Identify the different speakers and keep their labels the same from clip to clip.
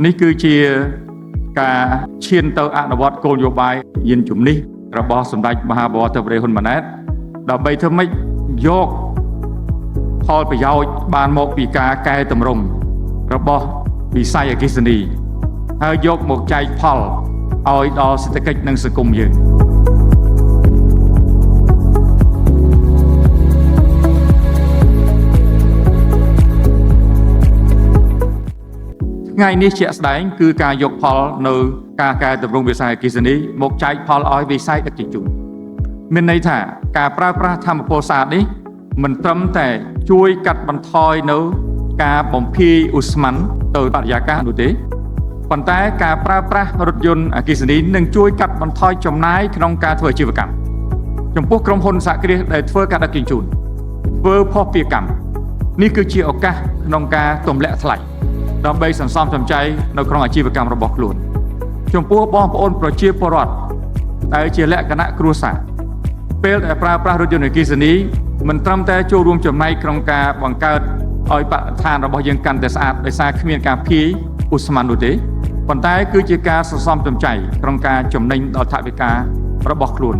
Speaker 1: នេះគឺជាការឈានទៅអនុវត្តគោលនយោបាយយានជំនិះរបស់សម្ដេចមហាបវរធិបតីហ៊ុនម៉ាណែតដើម្បីធ្វើម៉េចយកផលប្រយោជន៍បានមកពីការកែតម្រង់របស់វិស័យអគ្គិសនីហើយយកមកចែកផលឲ្យដល់សេដ្ឋកិច្ចនិងសង្គមយើងថ្ងៃនេះជាក់ស្ដែងគឺការយកផលនៅការកែតម្រង់វិស័យអគ្គិសនីមកចែកផលឲ្យវិស័យដឹកជញ្ជូនមានន័យថាការប្រើប្រាស់ធម្មពលស្អាតនេះមិនត្រឹមតែជួយកាត់បន្ថយនៅការបំភាយឧស្ម័នទៅបរិយាកាសនោះទេប៉ុន្តែការប្រើប្រាស់រថយន្តអគ្គិសនីនឹងជួយកាត់បន្ថយចំណាយក្នុងការធ្វើអាជីវកម្មចំពោះក្រុមហ៊ុនសហគ្រាសដែលធ្វើការដឹកជញ្ជូនធ្វើភស្តុភារកម្មនេះគឺជាឱកាសក្នុងការទម្លាក់ថ្លៃដើម្បីសន្សំសំចៃនៅក្នុងអាជីវកម្មរបស់ខ្លួនចំពោះបងប្អូនប្រជាពលរដ្ឋដែលជាលក្ខណៈគ្រួសារពេលដែលប្រើប្រាស់រថយន្តអគ្គិសនីមិនត្រឹមតែចូលរួមចំណែកក្នុងការបង្កើតឲ្យបរិស្ថានរបស់យើងកាន់តែស្អាតដោយសារគ្មានការភាយឧស្ម័ននោះទេប៉ុន្តែគឺជាការសន្សំសំចៃក្នុងការចំណេញដល់ថវិការបស់ខ្លួន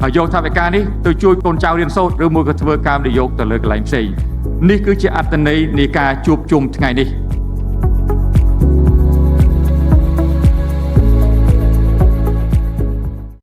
Speaker 1: ហើយយកថវិកានេះទៅជួយកូនចៅរៀនសូត្រឬមួយក៏ធ្វើការវិនិយោគទៅលើកន្លែងផ្សេងនេះគឺជាអត្ថន័យនៃការជួបជុំថ្ងៃនេះ។